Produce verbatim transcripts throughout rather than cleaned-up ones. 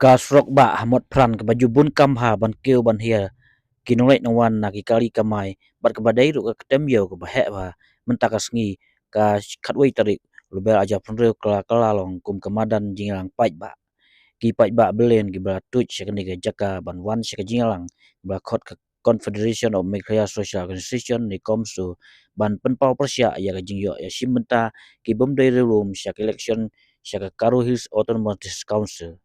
Ka surok bah ha Motphran kaba ju bun kam ha ban kiew ban hiar ki nongleit nongwan na ki kali kamai bad kaba dei ruh ka kyntem ïew kaba heh bha mynta ka sngi, ka khatwei tarik Lber arhajar phew hynriew ka la kylla long kum ka madan jingïalang paidbah. Ki paidbah belen kiba la tuid sha kane ka jaka ban wan sha ka jingïalang ba la khot ka Confederation of Meghalaya Social Organization ne CoMSO ban pynpaw pyrshah ïa ka jingïoh ïashim bynta ki bym dei riewlum sha ka election sha ka Garo Hills Autonomous District Council.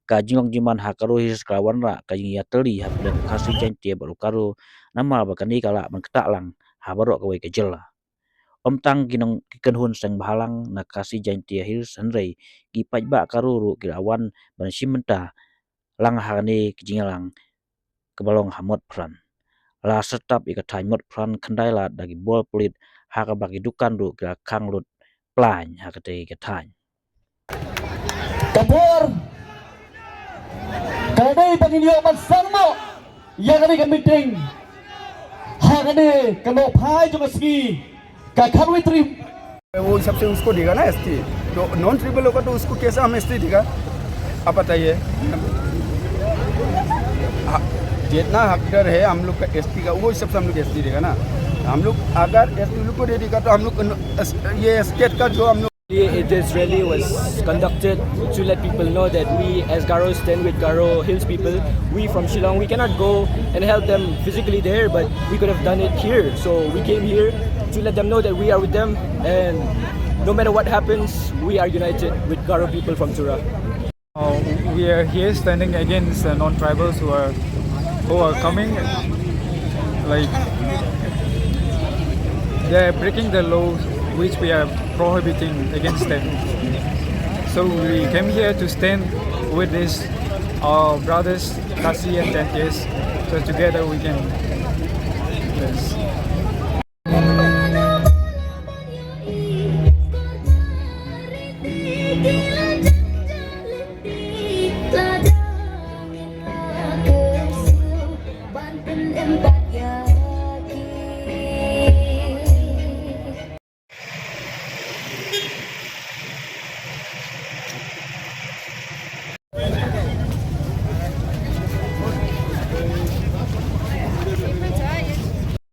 Ka jinglong jingman ha Garo Hills ka la wanrah ka jingïatylli hapdeng Khasi Jaiñtia bad u Garo, namar ba kane ka lah ban ktah lang ha baroh kawei ka jylla. Ym tang ki nong ki kynhun seng bhalang na Khasi Jaiñtia Hills hynrei ki paidbah Garo ruh ki la wan ban shim bynta lang ha kane ka jingïalang kaba long ha Motphran. La syrtap ïa ka thaiñ Motphran khyndai lad da ki bor pulit ha kaba ki dukan ruh ki la khang lut plaiñ ha katei ka thaiñ. Ka por ka la dei ba ngin ïoh ban sdang noh ïa kane ka meeting ha kane ka nohphai jong ka sngi ka khatwei tarik. वो हिसाब से उसको देगा ना एसटी। तो नॉन ट्राइबल होगा तो उसको कैसे हम एसटी देगा? आप बताइए। हाँ, जितना हकदार है हम लोग का एसटी का, वो हिसाब से हम लोग एसटी देगा ना। हम लोग अगर एसटी लोग को दे देगा तो हम लोग न-, एस-, ये स्टेट का जो हम लोग This rally was conducted to let people know that we as Garos stand with Garo Hills people. We from Shillong, we cannot go and help them physically there, but we could have done it here. So we came here to let them know that we are with them, and no matter what happens, we are united with Garo people from Tura. Uh, we are here standing against the non-tribals who are, who are coming, like, they are breaking the law which we are prohibiting against them. So we came here to stand with these, our brothers, Khasi and Jaiñtias. So together we can